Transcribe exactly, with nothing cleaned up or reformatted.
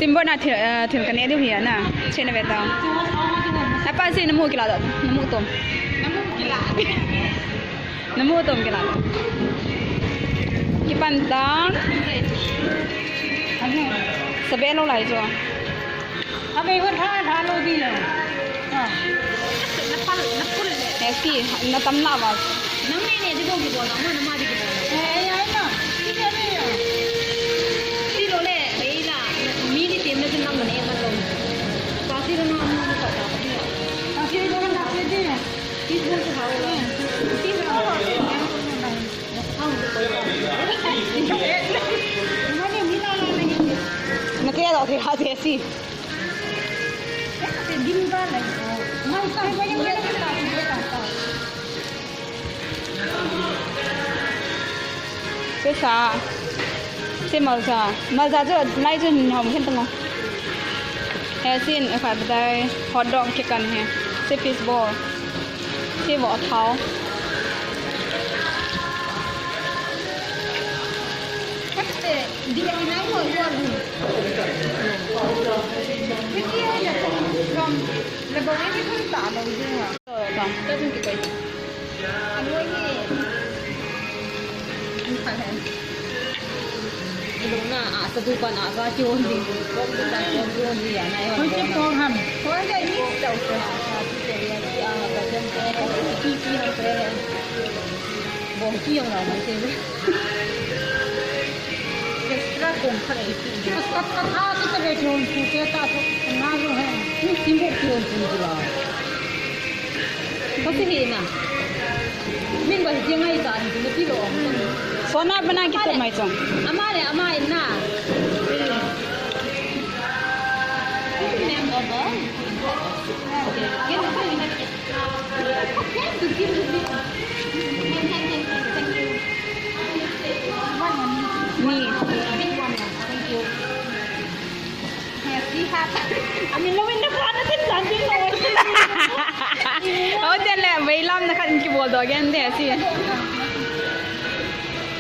Signboard na thil, eh, thil kaneh diu hi a na. Check na ve ta. Apa si namu kila da. Namu tom. Namu tom kila. Kipan ta. Sabe lou lai chu. Abe ho tha tha lou di le. Ah. Na pal, na pul le. Eh, si, na tam la va. Nang ne ne di bol di bol, na ma di di bol. Eh, ya na. Ti le le ya. Ti lo le, ei la. Mi ni tem na tin nang ne ma lo. Pa si lo na ma ni pa ta. Pa si lo na pa si di. Ti bol sa ha. Ti lo. Na kaya daw kaya si. Sesa. Se malsa. Malsa chu lai chu hom khen tang. He sin, eh, khai badai, hot dog kikan he. Se fish ball. Se vo thao. Di ai nai mo yo lu. Di ai na kum kum. Le bo ni kum ta lo ju ha. To ta. Ta jun ki kai. Anu ni. Ni pa hai. Ilung na a sa du pa na sa ki on ding. Ko du ta ko du on di ya na yo. Ko ki ko ham. Ko ai ni ta ko ha. Sa ki te ya ki a ka jan ko. Ki ki ha ko. Bong ki yong la mai se. Extra kong khat a ipi. Kat kat kat a kita ve kihon su te ta so nga lo he. Ni sim bo kihon su ni la. Ko si hi na. Min ba hi ngai ta ni na ti lo. Sona bana ki to mai chong. Ama le ama in na. Ki nem bo bo. Oh, tele, veilam na khat kibol doh gen de, si.